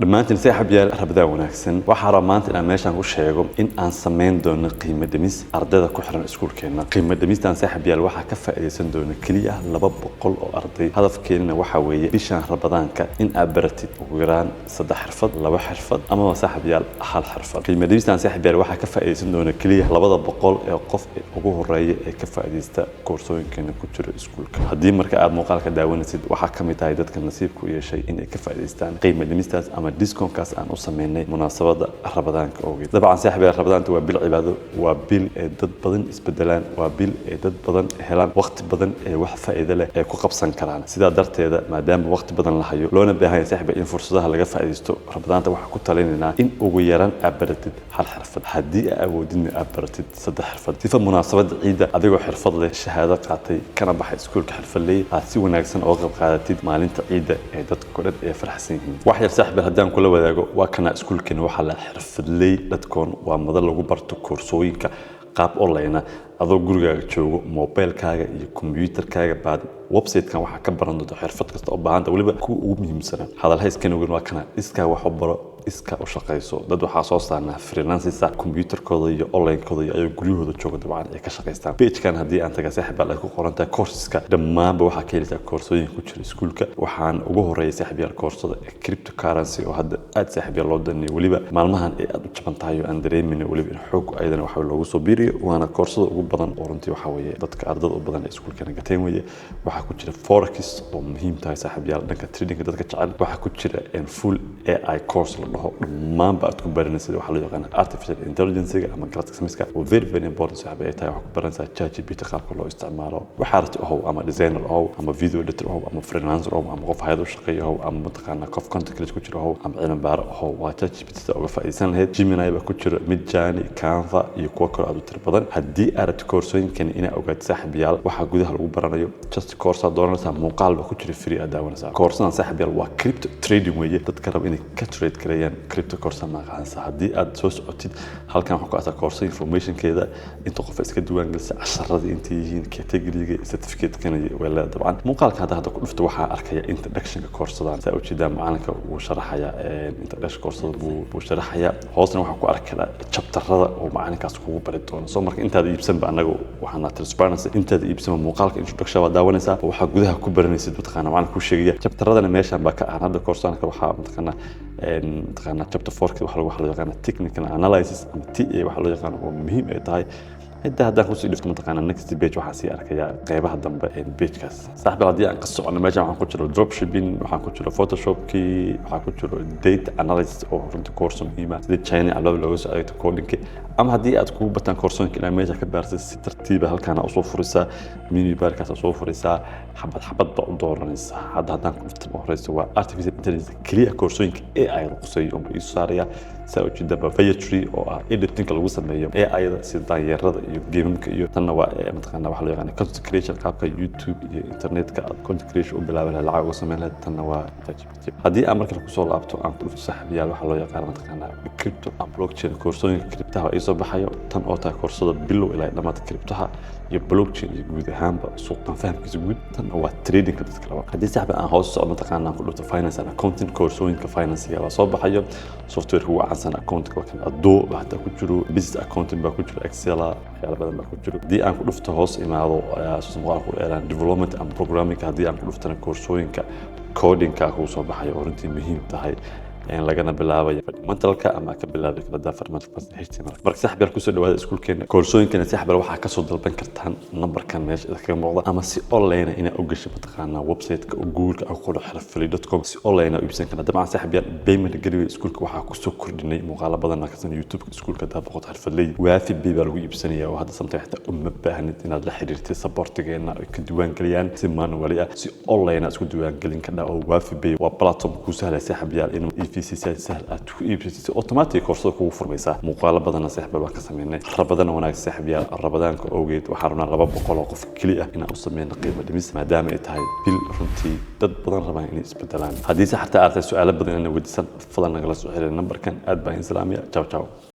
Dhammaantiin saaxiib yaal, Ramadaan wanaagsan. Waxaa rabaa maanta inaan meeshaan ku sheego in aan samayn doono qiimo dhimis ardayda ku xiran iskuulkeenna. Qiimo dhimistan, saaxiib yaal, waxaa ka faa'iidaysan doona keliya 200 oo arday. Hadafkeenna waxaa weeye bishaan Ramadaanka in aad baratid ugu yaraan saddex xirfad, laba xirfad amaba, saaxiib yaal, hal xirfad. Qiimo dhimistan, saaxiib yaal, waxaa ka faa'iidaysan doona keliya 200 ee qof ee ugu horeeya ee ka faa'iidaysta koorsooyinkeena ku jira iskuulka. Haddii marka aad muuqaalka daawanaysid, waxaa ka mid tahay dadka nasiibku u yeeshay inay ka faa'iidaystaan qiimo dhimistaas ama discountkaas aan u sameynay munaasabada Ramadaanka awgeed. Dabcan, saaxiib yaal, Ramadaanta waa bil cibaado, waa bil ee dad badan isbedelaan, waa bil ee dad badan helaan waqti badan ee wax faa'iido leh ay ku qabsan karaan. Sidaa darteeda, maadaama waqti badan la hayo, loona baahan yahay, saaxiib, in fursadaha laga faa'iidaysto Ramadaanta, waxaa ku talinaynaa in ugu yaraan aad baratid hal xirfad, haddii aad awoodidna aad baratid saddex xirfad, sifa munaasabada ciidda adigoo xirfad leh, shahaado qaatay, kana baxay iskuulka Xirfadley, aad si wanaagsan uga qayb qaadatid maalinta ciidda ee dadka dhan ay faraxsan yihiin. Wax yar, saaxiib, haddaan kula wadaago, waa kana iskuulkeena, waxaa la xirfadley.com. Waa madal lagu barto koorsooyinka qaab online ah, adoo gurigaaga joogo, mobilkaaga iyo kombiyuutarkaaga baad website-kan waxaa ka baran doonta xirfad kasta oo baahanta, weliba kuwa ugu muhiimsanaa. Hadalhayskan ogen waa kana: iskaa wax u baro, iskaa u shaqayso. Dad waxaa soo saarnaa freelancers, kombiyuutarkooda iyo online-kooda iyo ayagoo guryahooda jooga dabcan ay ka shaqaystaan. Page-kan haddii aan taga, saaxiib yaal, ay ku qoran tahay courseska dhammaanba, waxaa ka helaysaa koorsooyin ku jira iskuulka. Waxaan ugu horeeya, saaxiib yaal, koorsada cryptocurrency oo hadda aad, saaxiib yaal, loo daneeyo, weliba maalmahan ay aad u jaban tahay oo aan dareemayno weliba in xoog ayadana waxa loogu soo biiriyo. Waana koorsada ugu badan oo runtii waxaa weeye dadka ardada u badan ee iskuulkana gateen weeye. Waxaa ku jira forex oo muhiim tahay, saaxiib yaal, dhanka tradingka dadka jecel. Waxaa ku jira full AI course la dhaho, dhammaanba aad ku baranaysid waxaa loo yaqaana artificial intelligence ama garaadka samiska, oo very very important, saaxiib, ay tahay. Waxaa ku baranaysaa ChatGPT qaabka loo isticmaalo. Waxaa rabti ahow, ama designer ahow, ama video editor ahow, ama freelancer ahow, ama qof hay'ad u shaqeeya ahow, ama mataqaanaa qof content creator ku jira ahow, ama cilmi baaro ahow, waa ChatGPT sida uga faa'iidaysan lahayd. Gemini baa ku jiro, Midjourney, Canva iyo kuwo kaloo aad u tiro badan. Haddii aad rabto koorsooyinkan inaad ogaato, saaxiib yaal, waxaa gudaha lagu baranayo, just koorsaad dooranaysaa, muuqaal baa ku jira free aad daawanaysaa. Koorsadan, saaxiib yaal, waa crypto trading weeye, dadka raba inay ka trade gareeyaan crypto koorsa maqaansa. Haddii aad soo socotid, halkan waxaa ku arkaa koorsa informationkeeda, inta qof iska diiwaangelisa, casharadii intay yihiin, categoryga, certificate-kana way leedahay. Dabcan muuqaalka hadda ku dhufto, waxaa arkaya introductionka koorsadan. Saa ujeedaa, macalinka wuu sharaxaya introduction koorsada buu sharaxaya. Hoosna waxaa ku arki karaa chapterada oo macalinkaas kugu bari doono. Soo marka intaada iibsanba, annaga waxaana transparency, intaada iibsanba muuqaalka introduction baad daawanaysaa oo waxaa gudaha ku baranaysid mataqaana macalin kuu sheegaya. Chapteradana meeshan baa ka ahan. Hadda koorsadan kale waxaa mataqaana chapter 4 waxa loo yaqaana technical analysis ama TA waxa loo yaqaano, oo muhiim ay tahay. Xitaa haddaan kusii dhifto mataqaana next page, waxaa sii arkaya qeybaha dambe ee pagekaas. Saaxiib, haddii aan ka socono, meeshan waxaan ku jiro dropshipping, waxaan ku jiro Photoshopkii, waxaa ku jiro data analysis oo runtii course muhiima, sidii China albaab looga soo adeegto, codingki, ama haddii aad kugu bataan koorsooyinka ilaa meesha ka baartay, si tartiiba halkaana usoo furisaa, menu barkaas usoo furisaa, xabad xabad baa u dooranaysaa. Hadda haddaan ku dhufto horeysa waa artificial intelligence, keliya koorsooyinka AI la quseeyo unba iisu saaraya. Saa ujeedaba, Vietri oo ah editingka lagu sameeyo AI-da sida daanyeerada iyo gamemka, iyo tanna waa mataqaana waxa loo yaqaana content creation, qaabka YouTube iyo internetka aad content creation u bilaaban lahayd, lacag uga sameyn lahayd. Tanna waa ChatGPT. Haddii aan markale kusoo laabto, aan ku dhufto, saaxiibayaal, waxaa loo yaqaana mataqaana crypto and blockchain, koorsooyinka cryptaha ii soo baxayo. Tan oo tahay koorsada bilow ilaa dhammaadka cryptaha iyo blockchain iyo guud ahaanba suuqan fahamkiisa guud. Tan waa tradingka dadka raba. Haddii saaxiib aan hoos socdo, mataqaana aan ku dhufto finance and accounting, koorsooyinka financega baa soo baxayo. Softwareka ugu caansan accounting waa kan Adobe baa hataa ku jiro, business accounting baa ku jiro, Excel, waxyaalo badan baa ku jiro. Haddii aan ku dhufto, hoos imaado soo muuqaal ku dheeraan, development and programming, haddii aan ku dhuftana koorsooyinka codingka kuu soo baxayo, oo runtii muhiim tahay, lagana bilaabayo fundamentalka ama ka bilaabi kartaa fundamental HTML. Marka saaxiib yaal, kusoo dhawaada iskuulkeena. Koorsooyinkana, saaxiib yaal, waxaa kasoo dalban kartaan nambarkan meesha idinkaga muuqda, ama si online inaad u gasho mataqaanaa website-ka oo Google-ka aad ku qoro xirfadley.com, si online aad u iibsan kartaa. Dabcan, saaxiib yaal, payment gateway iskuulka waxaa kusoo kordhinay muuqaalo badan kasan YouTube-ka iskuulka. Hadaa boqoto Xirfadley, Waafi Pay baa lagu iibsanaya, oo hadda samtay xitaa uma baahnid inaad la xiriirtid supportigeena ay ka diiwaangeliyaan si manually ah, si online aad isku diiwaangelin kadhaa, oo Waafi Pay waa platform kuu sahlaya, saaxiib yaal, inuu EVC si sahal aad ku iibsatid, si automatic koorsada kugu furmaysaa. Muuqaalo badanna, saaxiib yaal, waan ka sameynay. Rabadana wanaagsan, saaxiib yaal. Rabadaanka awgeed waxaan rabnaa 200 oo qof keli ah inaan u sameyno qiimo dhimis, maadaama ay tahay bil runtii dad badan rabaan inay isbedelaan. Haddii se xataa aad tahay su-aalo badan inay weydiisan, fadlan nagala soo xiriir nambarkan. Aad baan islaamiya. Ciao ciao.